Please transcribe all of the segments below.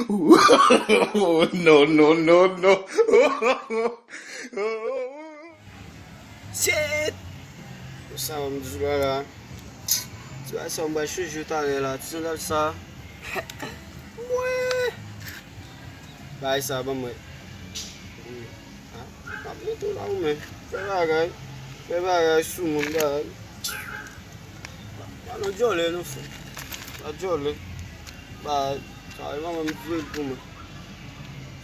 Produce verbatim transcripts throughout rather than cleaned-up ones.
Oh, no, no, no, no. Shit! Sa m di la la. Ti bagay sa m pral chanje talè la. Ti sandal sa. Mwen. Bagay sa ban mwen. Ah, m ap mete w la ou menm. Fè bagay. Fè bagay sou moun bagay. Pa nan djòlè non frè. Pa djòlè. Bagay. Sa e manman m voye l pou mwen.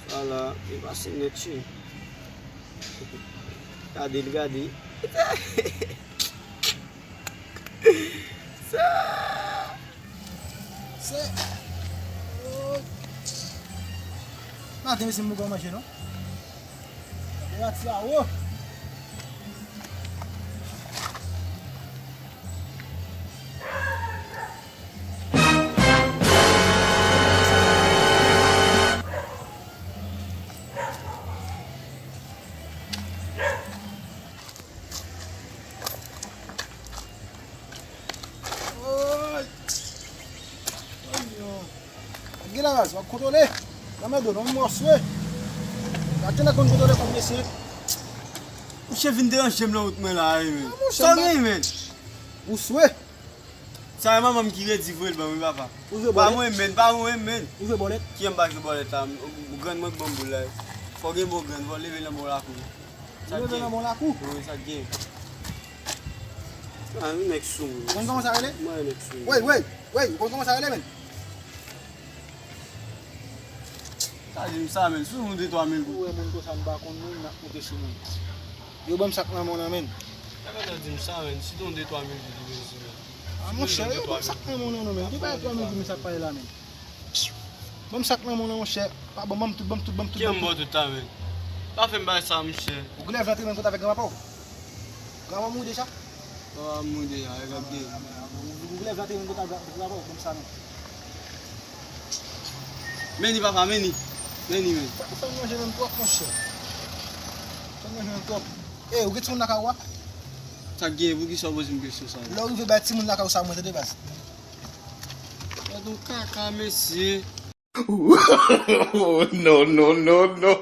Sa la, e pase nèt cheri. Gade l gade. Sa. Se. Oh. Maten mesye m poko manje non. E pati a wo. Oy! Oy, yo. Gade la baz, w ap kontwole. Nan men do, nan men mwen swe. Gade la konn kontwole kòm mesye. Mouche vin deranje m nan wout mwen la, wi, men. Ah, mouche, sa w gen, men? Ou swe? Sa e manman m ki redi voye l ban mwen, papa. Ou jwe bòlèt? Pa mwen, men, pa mwen, men. Ou jwe bòlèt? Kiyè m pa jwe bòlèt la? Grann mwen k ban m boul la. Fò gen bon grann, fò leve nan bon lakou. Sa gen. Leve nan bon lakou? Wi, sa gen. Ah, yon nèg sou moun. Ou konn kòman sa rele? Mwen, nèg sou moun. Wey, wey, wey, ou konn kòman sa rele, men? Sa di m sa, men, sou moun de twa mil goud. Ou wè moun konsa m pa konn moun, n ap monte sou moun. Yo ban m sak nan men w nan, men. Sa mèt di m sa, men, si te yon de twa mil goud ou bezwen. Ah, monchè, yo ban m sak nan men w nan, men. Ki bagay twa mil goud, men, sa k pale la, men? Ban m sak nan men w nan, monchè. Pa ban m, ban m tout, ban m tout, ban m tout. Kiyè m ba w tout la, men? Pa fè m bagay sa, monchè. Ou glèv nan trimèn konta avèk granpapa w? Granpapa w mouri deja? Papa m mouri deja, e gade. Ou glèv nan trimèn konta avèk granpapa w, ban m sa, men. Meni, papa, meni. Meni, men. Ou fè m manje menm twòp, monchè. Ou fè m manje menm twòp. Ey, ou gen timoun lakay ou a? Sa k gen, poukisa w poze m kesyon sa a? Lè w rive bay timoun lakay ou sa, mwen tande baz. Gad yon kaka, mesye. Oh, no, no, no, no.